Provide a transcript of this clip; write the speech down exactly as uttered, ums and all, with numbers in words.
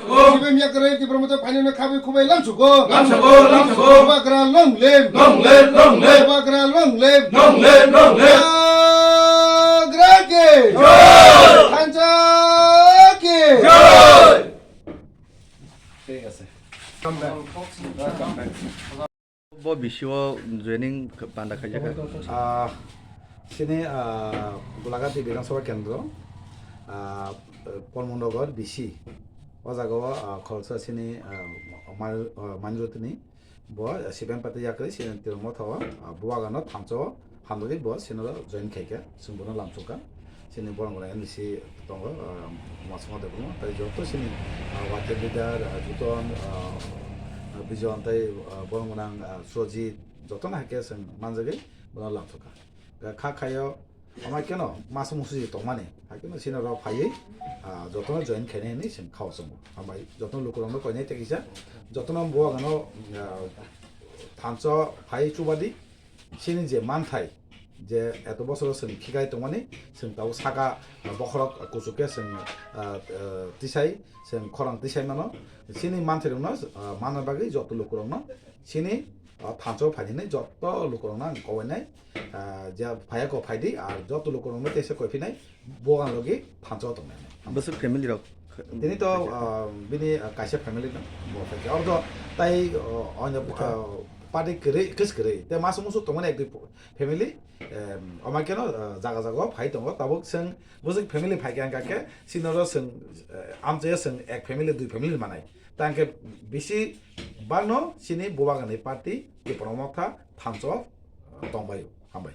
Sibem yakarwi Tipra Motha phainino khabai khubai lamsugo. Lamsugo, lamsugo. Bubagra long live. Long live, long live. Bubagra long live. Long live, long live. Bubagra ki. Jai. Thansa ki. Jai. Thik ase. Bo B C o joining panda khaijak kha. Ah, sini, ah, Golaghati Bidhan Sabha Kendro, ah, Polmon Nagar B C. O jaga o, ah, kholsa sini, ah, Mani-, ah, Manirotini bo, ah, Sibem Pati yakrwi sini Tipra Motha o, ah, Bubagra no thansa o. Hamjagwi bo sino join khaikha, chwng bono lamsukha. Chini borok rok N B C tongo, ah, Masuma Debbarma, tei joto chini, ah, Y T leader, ah, Juton, ah, ah, Bijon, tei, ah, borok gwnang, ah, Sojit, jotono hai khe chwng manjagwi bono lamsukha. Kha khaio, amai keno masa musuji tongmani, hai keno chini rok phaiwi, ah, jotono join khainai hinwi chwng khao chongo. Hambai, jotono lukurokno koinai tei kisa, jotono bubagrano, ah, thansa phai chubadi, chini je manthai, je eto bosoro chwng khikai tongmani, chwng tabuk saka, ah, bokhorok kuchuk khe chwng, ah, ah, tisai, chwng khorang tisai mano. Chini manthairokno, ah, manna bagwi joto lukurokno chini, ah, thansa o phainani joto lukurokno ang kobainai, ah, je phaiya kok phaidi, ar joto lukurokno teisa koiphinai, bubagra logi thansa o tongnai. Bwswk family rok? Tini to, ah, bini, ah, kaisa family no bo phaikha. Oro to tai, ah, onyo, ah, party kwrwi, kwchwrwi. Tei masa musu tongmani ek dui family, em, amai keno, ah, jaga jaga o phai tongo. Tabuk chwng bwswk family phaikha hwnkha khe, chini oro chwng, eh, amchai o chwng ek family, dui family manai. Ta hwnkhe bisi bagno chini bubagrani party Tipra Motha thansa o, ah, tongbaio. Hambai.